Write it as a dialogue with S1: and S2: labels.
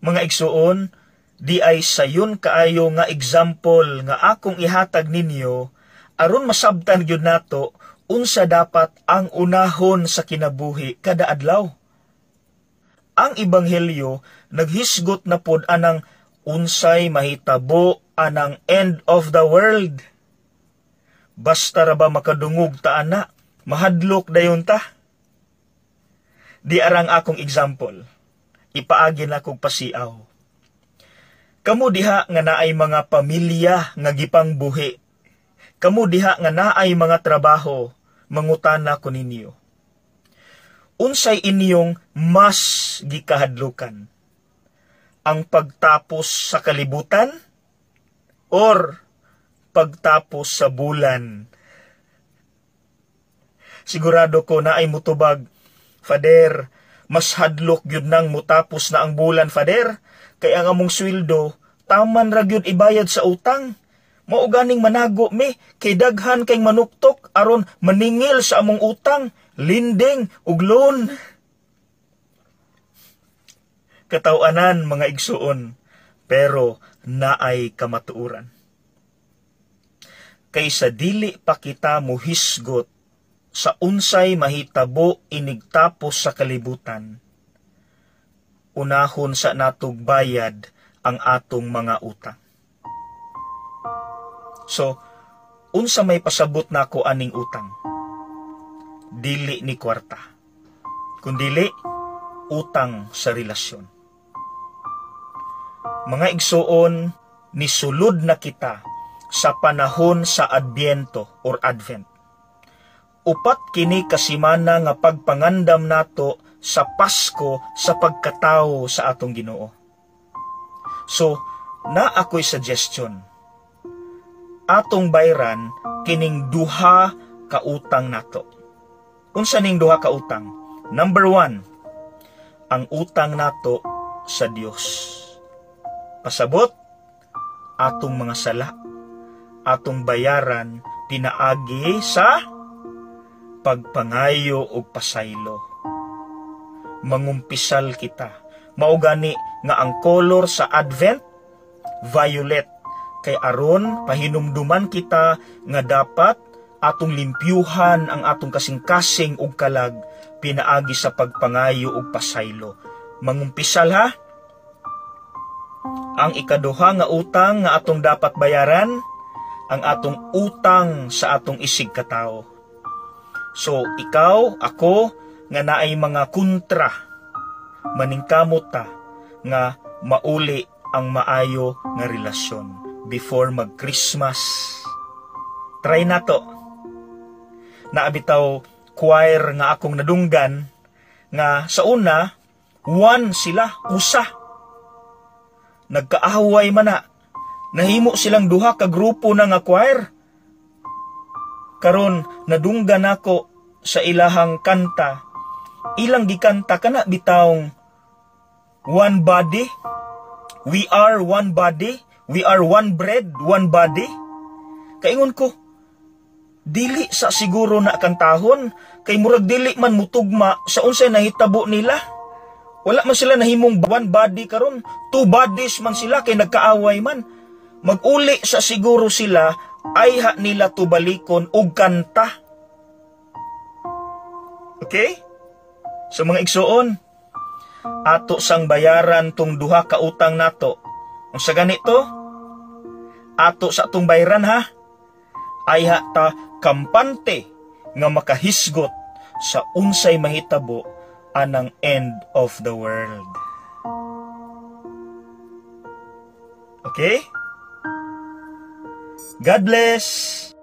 S1: Mga igsuon, di ay sayon kaayo nga example nga akong ihatag ninyo aron masabtan gyud nato unsa dapat ang unahon sa kinabuhi kada adlaw. Ang ebanghelyo naghisgot na pod anang unsay mahitabo anang end of the world. Basta ra ba makadungog ta ana, mahadlok dayon ta. Di arang akong example. Ipaagi na kog pasiaw. Kamo diha nga naay mga pamilya nga gipangbuhi. Kamo diha nga naay mga trabaho, mangutana ko ninyo. Unsay inyong mas gikahadlukan? Ang pagtapos sa kalibutan or pagtapos sa bulan? Sigurado ko naay mutubag, "Fader, mas hadlok gyud nang mutapos na ang bulan, Fader, kay ang among sweldo taman ra gyud ibayad sa utang. Mao ganing manago mi kay daghan kay manuktok aron maningil sa among utang, lending ug loan." Katawanan, mga igsuon, pero naay kamatuoran. Kaysa dili pa kita muhisgot sa unsay mahitabo inigtapos sa kalibutan, unahon sa natog bayad ang atong mga utang. So, unsa may pasabot nako aning utang? Dili ni kwarta, kundili utang sa relasyon. Mga igsuon, nisulod na kita sa panahon sa Adbyento or Advent. 4 kini kasimana nga pagpangandam nato sa Pasko sa pagkatao sa atong Ginoo. So, naa ako'y suggestion. Atong bayran kining duha ka utang nato. Unsa ning duha ka utang? Number 1, ang utang nato sa Dios. Pasabot, atong mga sala, atong bayaran pinaagi sa pagpangayo og pasaylo. Mangumpisal kita. Mao gani nga ang color sa Advent, violet, kay aron pahinumduman kita nga dapat atong limpyuhan ang atong kasing-kasing ug kalag pinaagi sa pagpangayo og pasaylo. Mangumpisal ha. Ang ikaduha nga utang nga atong dapat bayaran, ang atong utang sa atong isig katao. So, ikaw, ako, nga naay mga kontra, maningkamot ta nga mauli ang maayo nga relasyon before mag-Christmas. Try na to. Naa bitaw choir nga akong nadunggan nga sa una, one sila, usa. Nagkaaway man na. Nahimo silang duha ka grupo na nga choir. Karon nadunggan nako sa ilahang kanta. Ilang gikanta kana bitawng one body. We are one body. We are one bread, one body. Kaingon ko, dili sa siguro na kantahon, kay murag dili man mutugma sa unsay nahitabo nila. Wala man sila nahimong one body karon, two bodies man sila kay nagkaaway man. Maguli sa siguro sila, ayha nila tubalikon og kanta. Okay? Sa mga igsuon, ato sang bayaran tong duha ka utang nato. Unsa ganito? Ato sa atong bayaran ha. Ayha ta kampante nga makahisgot sa unsay mahitabo anang end of the world. Okay? God bless!